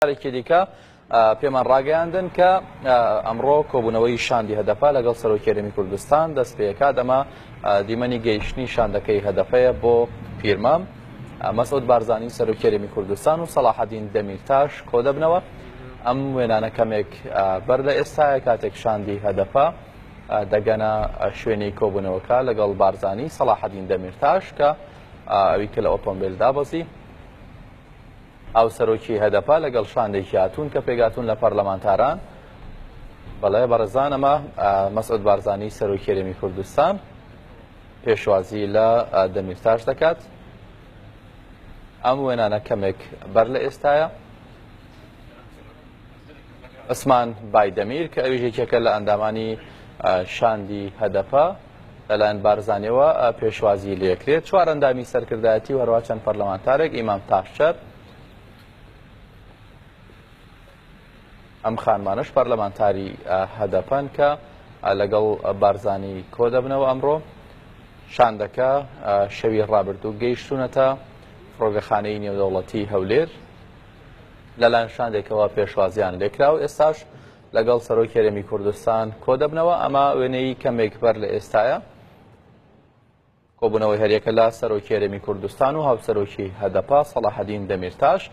جارێکی دیکە پێمان ڕاگەیاندن کە ئەمڕۆ کۆبوونەوەی شاندی هەدەپە لەگەڵ سەرۆکی هەرێمی کوردستان دەست پێکات. ئەمە دیمەنی گەیشتنی شاندەکەی هەدەپەیە بۆ پیرمام. مەسعود بارزانی سەرۆکی هەرێمی کوردستان و سەڵاحەدین دەمیرتاش کۆدەبنەوە. ئەم وێنانە کەمێک بەر لە ئێستاە کاتێک شاندی هەدەپە دەگەنە شوێنی کۆبوونەوەکە لەگەڵ بارزانی سەڵاحەدین دەمیرتاش کە ئەوی کە لە ئۆتۆمبیل دابەزی. هاوسەرۆکی هەدەپە لەگەڵ شاندێکی هاتوون کە پێکهاتوون لە پەرلەمانتاران. بەڵێ بەڕێزان ئەمە مەسعود بارزانی سەرۆکی هەرێمی کوردستان پێشوازی لە دەمیرتاش دەکات. ئەم وێنانە کەمێک بەر لە ئێستاە. عوسمان بایدەمیر کە ئەویش یەکێکە لە ئەندامانی شاندی هەدەپە لەلایەن بارزانیەوە پێشوازی لێکرێت. چوار ئەندامی سەرکردایەتی و هەروە چەند پەرلەمانتارێک ئیمام تاشچەر ئەم خانمانەش پەرلەمانتاری هەدەپەن کە لەگەڵ بارزانی کۆدەبنەوە ئەمڕۆ. شاندەکە شەوی ڕابردوو گەیشتونەتە فڕۆگەخانەی نێودەوڵەتی هەولێر. لەلایەن شاندێکەوە پێشوازیان لێکرا و ئێستاش لەگەڵ سەرۆکی هەرێمی کوردستان کۆدەبنەوە. ئەمە وێنەی کەمێک بەر لە ئێستایە کۆبوونەوەی هەریەکە لە سەرۆکی هەرێمی کوردستان و هاوسەرۆکی هەدەپە سەڵاحەدین دەمیرتاش.